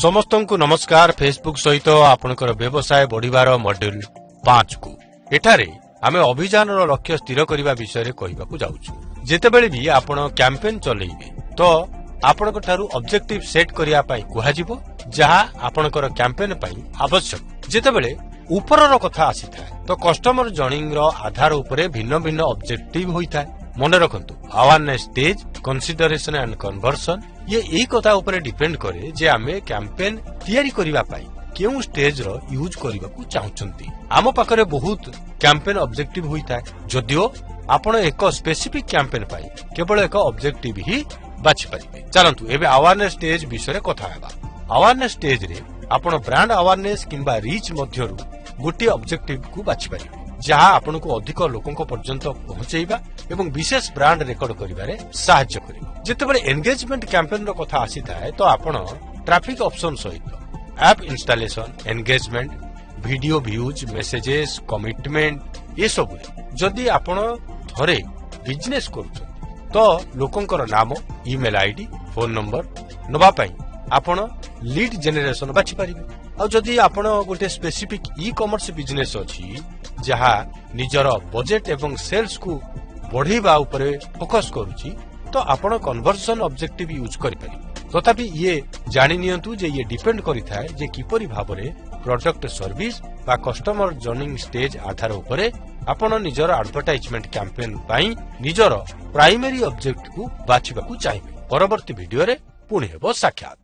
ସମସ୍ତଙ୍କୁ ନମସ୍କାର। ଫେସବୁକ୍ ସହିତ ଆପଣଙ୍କର ବ୍ୟବସାୟ ବଢିବାର ମଡ୍ୟୁଲ 5କୁ। ଏଠାରେ ଆମେ ଅଭିଯାନର ଲକ୍ଷ୍ୟ ସ୍ଥିର କରିବା ବିଷୟରେ କହିବାକୁ ଯାଉଛୁ। ଯେତେବେଳେ ବି ଆପଣ କ୍ୟାମ୍ପେନ୍ ଚଲେଇବେ, ତ ଆପଣଙ୍କ ଠାରୁ ଅବଜେକ୍ଟିଭ ସେଟ୍ କରିବା ପାଇଁ କୁହାଯିବ, ଯାହା ଆପଣଙ୍କର କ୍ୟାମ୍ପେନ୍ ପାଇଁ ଆବଶ୍ୟକ। ଯେତେବେଳେ ଉପରର କଥା ଆସିଥାଏ, ତ କଷ୍ଟମର ଜର୍ଣ୍ଣିର ଆଧାର ଉପରେ ଭିନ୍ନ ଭିନ୍ନ ଅବଜେକ୍ଟିଭ ହୋଇଥାଏ। ମନେ ରଖନ୍ତୁ, awareness stage, consideration and conversion, ଇଏ ଏହି କଥା ଉପରେ ଡିପେଣ୍ଡ କରେ ଯେ ଆମେ କ୍ୟାମ୍ପେନ୍ ତିଆରି କରିବା ପାଇଁ କେଉଁ ଷ୍ଟେଜର ୟୁଜ୍ କରିବାକୁ ଚାହୁଁଛନ୍ତି। ଆମ ପାଖରେ ବହୁତ କ୍ୟାମ୍ପେନ୍ ଅବଜେକ୍ଟିଭ ହୋଇଥାଏ, ଯଦିଓ ଆପଣ ଏକ ସ୍ପେସିଫିକ୍ କ୍ୟାମ୍ପେନ୍ ପାଇଁ କେବଳ ଏକ ଅବଜେକ୍ଟିଭ ହିଁ ବାଛିପାରିବେ। ଚାଲନ୍ତୁ, ଏବେ ଆୱାରନେସ୍ ଷ୍ଟେଜ ବିଷୟରେ କଥା ହେବା। ଆୱାରନେସ୍ ଷ୍ଟେଜରେ ଆପଣ ବ୍ରାଣ୍ଡ ଆୱାରନେସ୍ କିମ୍ବା ରିଚ୍ ମଧ୍ୟରୁ ଗୋଟିଏ ଅବଜେକ୍ଟିଭକୁ ବାଛିପାରିବେ, ଯାହା ଆପଣଙ୍କୁ ଅଧିକ ଲୋକଙ୍କ ପର୍ଯ୍ୟନ୍ତ ପହଞ୍ଚେଇବା ଏବଂ ବିଶେଷ ବ୍ରାଣ୍ଡ ରେକର୍ଡ କରିବାରେ ସାହାଯ୍ୟ କରିବ। ଯେତେବେଳେ ଏନଗେଜମେଣ୍ଟ କ୍ୟାମ୍ପେନ୍ର କଥା ଆସିଥାଏ, ତ ଆପଣ ଟ୍ରାଫିକ୍ ଅପସନ ସହିତ app installation, engagement, video views, messages, commitment ଏସବୁରେ ଯଦି ଆପଣ ଥରେ ବିଜନେସ୍ କରୁଛନ୍ତି, ତ ଲୋକଙ୍କର ନାମ, ଇମେଲ ଆଇଡି, ଫୋନ ନମ୍ବର ନେବା ପାଇଁ ଆପଣ ଲିଡ୍ ଜେନେରେସନ ବାଛିପାରିବେ। ଆଉ ଯଦି ଆପଣ ଗୋଟେ ସ୍ପେସିଫିକ୍ ଇ କମର୍ସ ବିଜନେସ୍ ଅଛି, ଯାହା ନିଜର ବଜେଟ୍ ଏବଂ ସେଲ୍ସକୁ ବଢେଇବା ଉପରେ ଫୋକସ୍ କରୁଛି, ତ ଆପଣ କନଭର୍ସନ ଅବଜେକ୍ଟିଭ ୟୁଜ୍ କରିପାରିବେ। ତଥାପି ଇଏ ଜାଣି ନିଅନ୍ତୁ ଯେ ଇଏ ଡିପେଣ୍ଡ କରିଥାଏ ଯେ କିପରି ଭାବରେ ପ୍ରଡକ୍ଟ, ସର୍ଭିସ ବା କଷ୍ଟମର ଜର୍ଣ୍ଣି ଷ୍ଟେଜ ଆଧାର ଉପରେ ଆପଣ ନିଜର ଆଡଭର୍ଟାଇଜମେଣ୍ଟ କ୍ୟାମ୍ପେନ୍ ପାଇଁ ନିଜର ପ୍ରାଇମେରୀ ଅବଜେକ୍ଟକୁ ବାଛିବାକୁ ଚାହିଁବେ। ପରବର୍ତ୍ତୀ ଭିଡିଓରେ ପୁଣି ହେବ ସାକ୍ଷାତ।